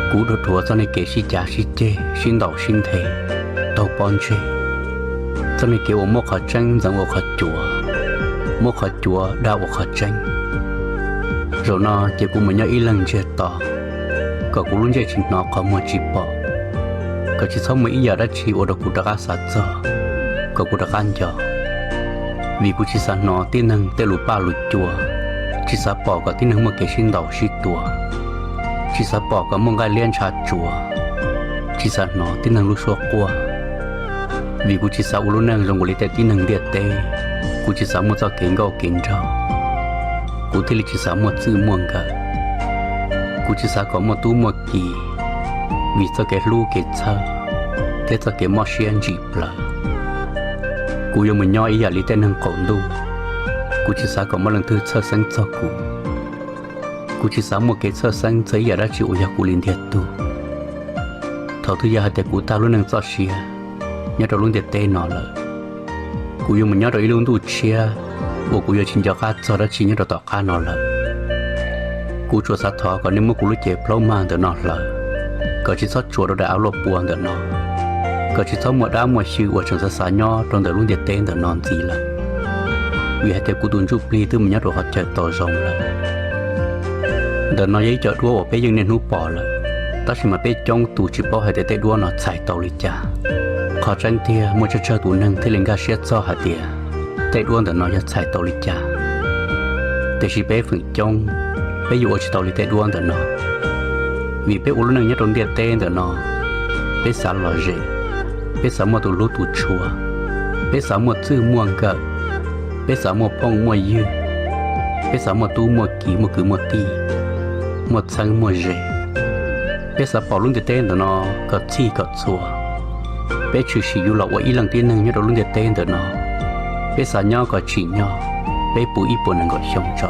Kuv dhuav dhuav txoj niag kev sib cav sib ceg, sib ntaus sib nthe, taug pob ntseg, txoj niag kev uas muab qhov tseeb ntxeev ua qhov cuav, muab qhov cuav dag ua qhov tseeb. Zaum no ces kuv mus nyob ib leeg ntsiag to, kom kuv lub ntsej tsis hnov qhov muag tsis pom, kom tsis txhob muaj ib yam dab tsi ua rau kuv rov qab xav txog, kom kuv rov qab nco. Vim kuv tsis xav hnov tib neeg tej lus paj lus cua, tsis xav pom kom tib neeg muaj kev sib ntaus sib tua, tsis xav pom kom muaj nqaij liab ntsha tsuav, tsis xav hnov tib neeg lub suab quaj. Vim kuv tsis xav ua lub neej zoo nkaus li tej tib neeg ntiaj teb, kuv tsis xav muaj txoj kev nkauj kev nraug, kuv thiaj li tsis xav muaj txwj muaj nkawm. Kuv tsis xav kom muaj tub muaj ki, vim txoj kev hlub kev txhawj thiab txoj kev mob siab ntsim plawv. Kuv yuav mus nyob ib yam li tej neeg qaum ntuj, kuv tsis xav kom muaj leej twg txhawj xeeb txog kuv. Kuv tsis xav muaj kev txhawj xeeb txog ib yam dab tsi uas yog kuv li ntiag tug. Thaum twg yog hais tias kuv tag lub neej txoj sia nyob rau lub ntiaj teb no lawm, kuv yuav mus nyob rau ib lub ntuj tshiab uas kuv yuav tsis nco qab txog dab tsi nyob rau tom qab no lawm. Kuv tsuas xav thov kom nej muab kuv lub cev plaub mag ntawm no hlawv, kom tsis txhob tsuav rau daim av luaj pua ntawm no, kom tsis txhob muaj dab muaj xyw uas tseem xav xav nyob rau ntawm lub ntiaj teb ntawm no ntxiv lawm. Vim hais tias kuv tus ntsuj plig twb mus nyob rau qhov chaw tau zoo lawm. Ntawm no yog ib co duab uas peb yeej niaj hnub pom lawm, tab sis mas peb coob tus tsis paub hais tias tej duab no txhais tau li cas. Qhov tseeb tiag muaj tsawg tsawg tus neeg thiaj li nkag siab txog hais tias tej duab ntawm no yog txhais tau li cas. Tiam sis peb feem coob, peb yuav ua tsis tau li tej duab ntawm no. Vim peb ua lub neej nyob rau ntiaj teb ntawm no, peb xav lom zem, peb xav muaj tus hlub tus tshua, peb xav muaj txwj muaj nkawm, peb xav muaj phooj muaj ywg, peb xav muaj tub muaj ki muaj kwv muaj tij, muaj txheeb muaj ze. Peb xav pom lub ntiaj teb ntawm no kom txhij kom txhua. Peb tshwm sim yuav los ua ib leej tib neeg nyob rau lub ntiaj teb ntawm no. Peb xav nyob kom tsim nyog, peb puv ib puas nees nkaum xyoo tso.